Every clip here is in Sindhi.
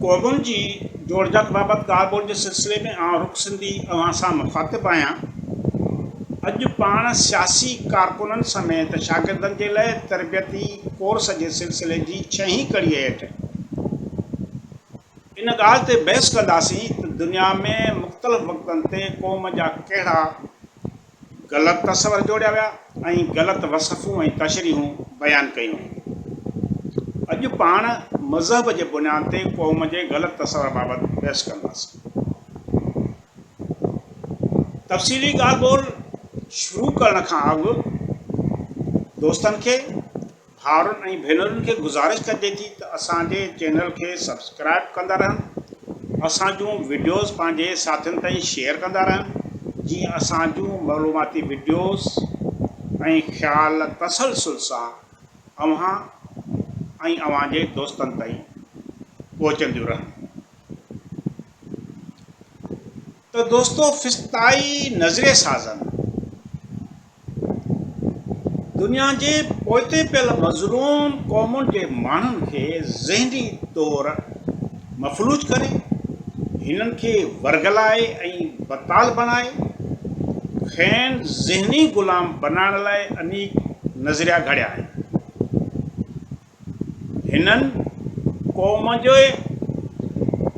قومن جي جوڙجڪ بابت ڳالهه ٻولهه جي سلسلي ۾ آئون رڪ سنڌي اوهان سان مخاطب آهيان. اڄ پاڻ سياسي ڪارڪنن سميت شاگردن جي لئه تربيتي ڪورس جي سلسلي جي ڇهين ڪڙيء هيٺ ان ڳالهه تي بحث ڪنداسين ته دنيا ۾ مختلف وقتن تي قوم جا ڪهڙا غلط تصور جوڙيا ويا ۽ غلط وصفون ۽ تشريحون بيان ڪيون ويون. اڄ پاڻ مذهب جي بنياد تي قوم جي غلط تصور بابت بحث ڪنداسين. تفصيلي ڳالهه ٻولهه شروع ڪرڻ کان اڳ دوستن کي ڀائرن ۽ ڀينرن کي گذارش ڪجي ٿي ته اسان جي چينل کي سبسڪرائب ڪندا رهن اسان جون وڊيوز پنهنجي ساٿين تائين شيئر ڪندا رهن جيئن اسان جون معلوماتي وڊيوز ۽ خيال تسلسل سان اوهان ۽ اوهان جي دوستن تائين پهچنديون رهن. ته دوستو فسطائي نظريه سازن دنيا جي پوئتي پيل مظلوم قومن جي ماڻهن کي ذهني طور مفلوج ڪري هنن کي ورغلائي ۽ بتال بڻائي کين ذهني غلام بنائڻ لاء انيڪ نظريا گهڙيا آهن. هنن قوم جي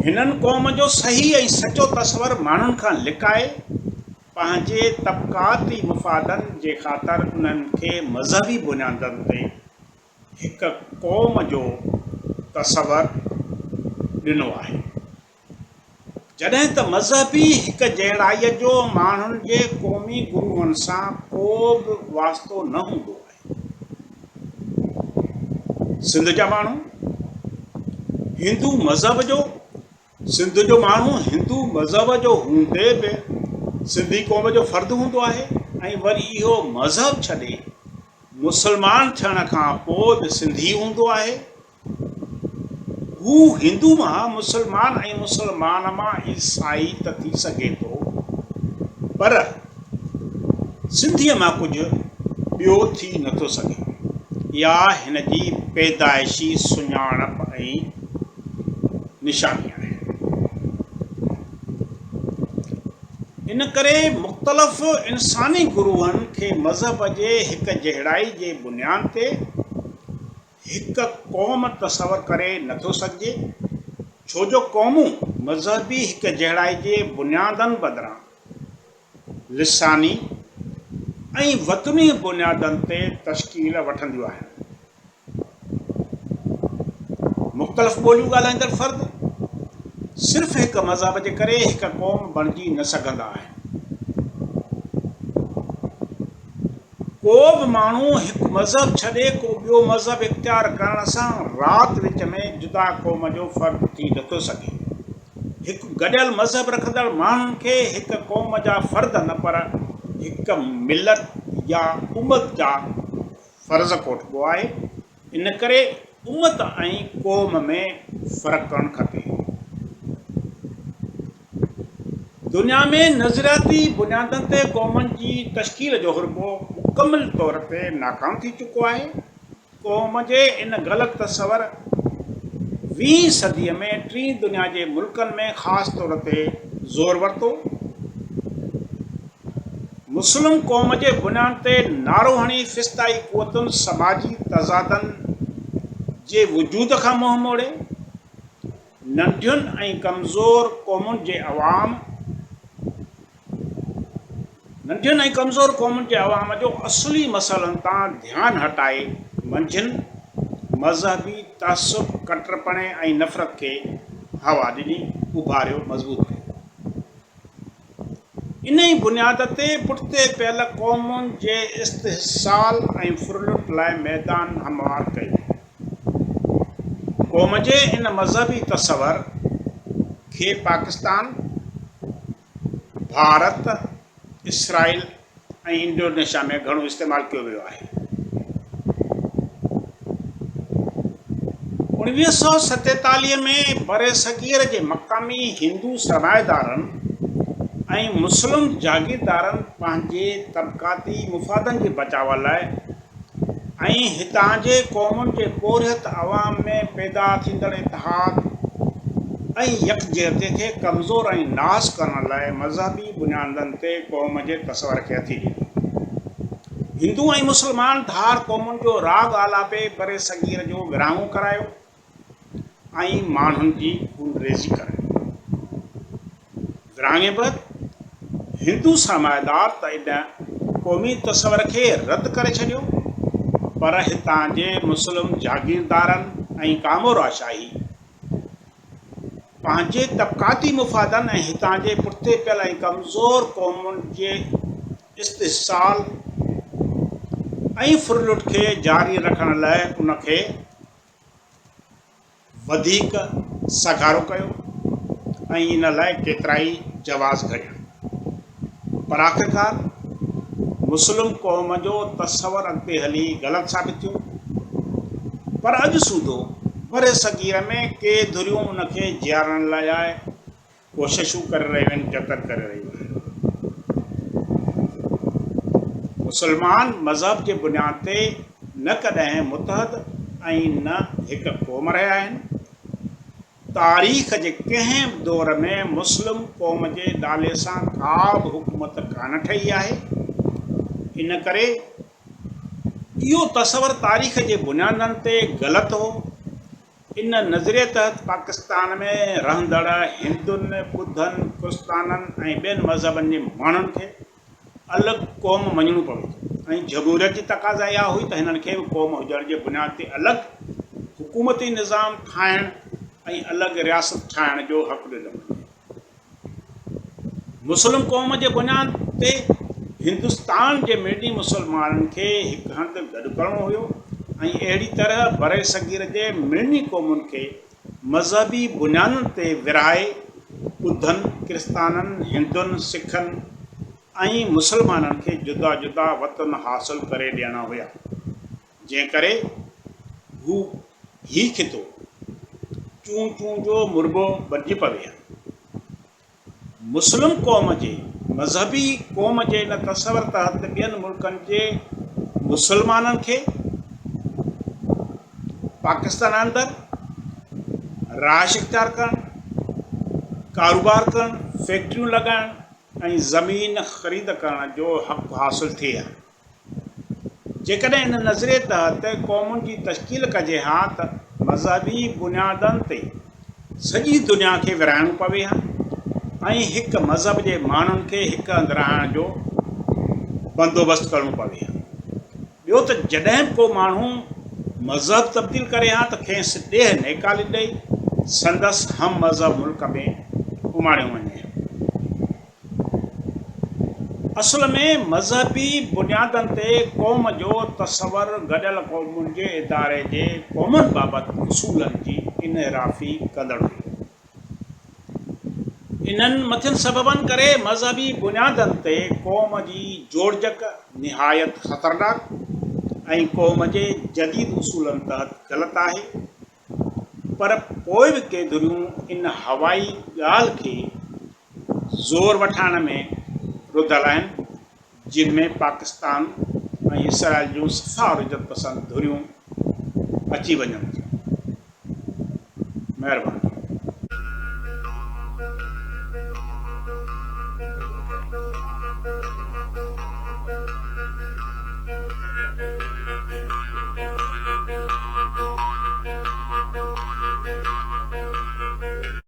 هنن قوم جو صحيح ۽ سچو تصور ماڻهن کان لڪائي پنهنجي طبقاتي مفادن جي خاطر انهن کي مذهبي بنيادن تي هڪ قوم جو تصور ڏنو آهي. جڏهن ته مذهبي هڪ جهڙائيء جو ماڻهن جي قومي گروهن سان ڪو به واسطو نه هوندو آهي. سنڌ جا ماڻهو هندو مذهب جو سنڌ جو ماڻهو هندو مذهب جو هوندي به سنڌي قوم جو فرد هوندو آهي ۽ وري اهو مذهب ڇڏي مسلمان ٿيڻ کان پوء به سنڌي هوندو آهي. هو هندو مان مسلمان ۽ مسلمان مان عيسائي ته ٿي سگهي ٿو پر سنڌيء مان ڪجهه ٻيو ٿي نٿو سگهي. اها هن جي پيدائشي سڃاڻپ ۽ نشاني آهي. ان ڪري مختلف انساني گروهن کي مذهب جي هڪ جهڙائي جي بنياد تي هڪ قوم تصور ڪري نٿو سگهجي، ڇو جو قومون مذهبي هڪجهڙائي جي بنيادن بدران لساني ۽ وطني بنيادن تي تشڪيل وٺنديون آهن. مختلف ٻوليون ڳالهائيندڙ فرد صرف هڪ مذهب جي ڪري هڪ قوم بڻجي نه سگهندا آهن. ڪو به ماڻهو هڪ مذهب ڇڏي ڪو ٻيو مذهب اختيار ڪرڻ سان رات وچ ۾ جدا قوم جو فرد ٿي نٿو سگهي. هڪ گڏيل مذهب رکندڙ ماڻهن کي هڪ قوم جا فرد نه پر هڪ ملت يا امت جا فرض ڪوٺبو آهي. ان ڪري امت ۽ قوم ۾ فرق ڪرڻ کپي. دنيا ۾ نظرياتي بنيادن تي قومن جي تشڪيل جو حربو مڪمل طور تي ناڪام ٿي چڪو آهي. قوم جي ان غلط تصور ويهين صديء ۾ ٽين دنيا جي ملڪن ۾ خاص طور تي زور ورتو. مسلم قوم جي بنياد تي نعرو هڻي فسطائي قوتن سماجي تضادن جي وجود کان منهن موڙي ننڍين ۽ ڪمزور قومن جي عوام ننڍين ۽ ڪمزور قومن جي عوام جو اصلي مسئلن تان ڌيان هٽائي منجهن مذهبي تعصب، ڪٽرپڻي ۽ نفرت کي هوا ڏني، اڀاريو، مضبوط ڪيو. انهي بنياد تي پٺتي پيل قومن جي استحصال ۽ ڦرلٽ لاء ميدان هموار ڪيو. قوم جي ان مذهبي تصور کي پاڪستان، ڀارت، اسرائيل ۽ انڊونيشيا ۾ گهڻو استعمال ڪيو ويو آهي. 1947 ۾ برصغير جي مقامي هندو سرمائيدارن ۽ مسلم جاگيردارن پنهنجي طبقاتي مفادن جي بچاء لاء ۽ هتان جي قومن جي پورهيت عوام ۾ پيدا ٿيندڙ اتحاد. ۽ يڪجهتي کي ڪمزور ۽ ناس ڪرڻ لاء مذهبي بنيادن تي قوم جي تصور کي هٿي ڏني. هندو ۽ مسلمان ڌار قومن جو راڳ آلاپي برصغير جو ورهاڱو ڪرايو ۽ ماڻهن جي خونريزي ڪرائي. ورهاڱي بعد هندو سرمائيدار ته ان قومي تصور کي رد ڪري ڇڏيو پر هتان جي مسلم جاگيردارن ۽ ڪامورا شاهي پنهنجي طبقاتي مفادن ۽ هتان جي پٺتي پيل ۽ ڪمزور قومن جي استحصال ۽ ڦرلٽ کي جاري رکڻ لاء ان کي وڌيڪ سگهارو ڪيو ۽ ان لاء ڪيترائي جواز گهڙيا پر آخرڪار مسلم قوم جو تصور اڳتي هلي غلط ثابت ٿيو پر اڄ سوڌو برصغير ۾ ڪي ڌريون ان کي جيارڻ لاء ڪوششون ڪري رهيون آهن، جتن ڪري رهيون آهن. مسلمان مذهب جي بنياد تي نه ڪڏهن متحد ۽ نه هڪ قوم رهيا آهن. تاريخ جي ڪنهن به دور ۾ مسلم قوم جي نالي سان ڪا به حڪومت ڪانه ٺهي آهي. ان ڪري اهو تصور تاريخ جي بنيادن تي غلط هو. ان نظريي تحت پاڪستان ۾ رهندڙ هندن، ٻڌن، ڪرستانن ۽ ٻين مذهبن جي ماڻهن کي الڳ قوم مڃڻو پوي ٿو ۽ جمهوريت جي تقاضا اها هئي ته هنن کي به قوم هجڻ جي بنياد تي الڳ حڪومتي نظام ٺاهڻ ۽ الڳ رياست ٺاهڻ جو حق ڏنو وڃي. مسلم قوم جي بنياد تي هندستان جي مڙني مسلمانن کي هڪ هنڌ گڏ ڪرڻو هيو ۽ اهڙي طرح برصغير جي مڙني قومن کي مذهبي بنيادن تي ورهائي ٻڌن، ڪرستانن، هندن، سکن ۽ مسلمانن کي جدا جدا وطن حاصل ڪري ڏيڻا هيا. جنهن ڪري هو هي خطو چون چون جو مربو بڻجي پوي ها. مسلم قوم جي مذهبي قوم جي ان تصور تحت ٻين ملڪن جي مسلمانن کي پاڪستان اندر رهائش اختيار ڪرڻ، ڪاروبار ڪرڻ، فيڪٽريون لڳائڻ ۽ زمين خريد ڪرڻ جو حق حاصل ٿئي ها. جيڪڏهن ان نظريي تحت قومن جي تشڪيل ڪجي ها ته مذهبي بنيادن تي سڄي دنيا کي ورهائڻو پوي ها ۽ هڪ مذهب جي ماڻهن کي هڪ هنڌ رهائڻ جو بندوبست ڪرڻو پوي ها. ٻيو ته جڏهن به ڪو ماڻهو مذهب تبديل ڪري ها ته کيس ڏيهه نيڪالي ڏئي سندس هم مذهب ملڪ ۾ اماڻيو وڃي ها. اصل ۾ مذهبي بنيادن تي قوم جو تصور گڏيل قومن جي اداري جي قومن بابت اصولن جي انحرافي ڪندڙ هيو. انهن مٿين سببن ڪري مذهبي بنيادن تي قوم جي جوڙجڪ نهايت خطرناڪ ۽ قوم جي جديد اصولن تحت غلط آهي. پر پوء به ڪي ڌريون ان هوائي ڳالهه کي زور وٺائڻ ۾ رڌل آهن، جن ۾ پاڪستان ۽ اسرائيل جون صفا رجعت پسند ڌريون اچي وڃن ٿيون. مهرباني.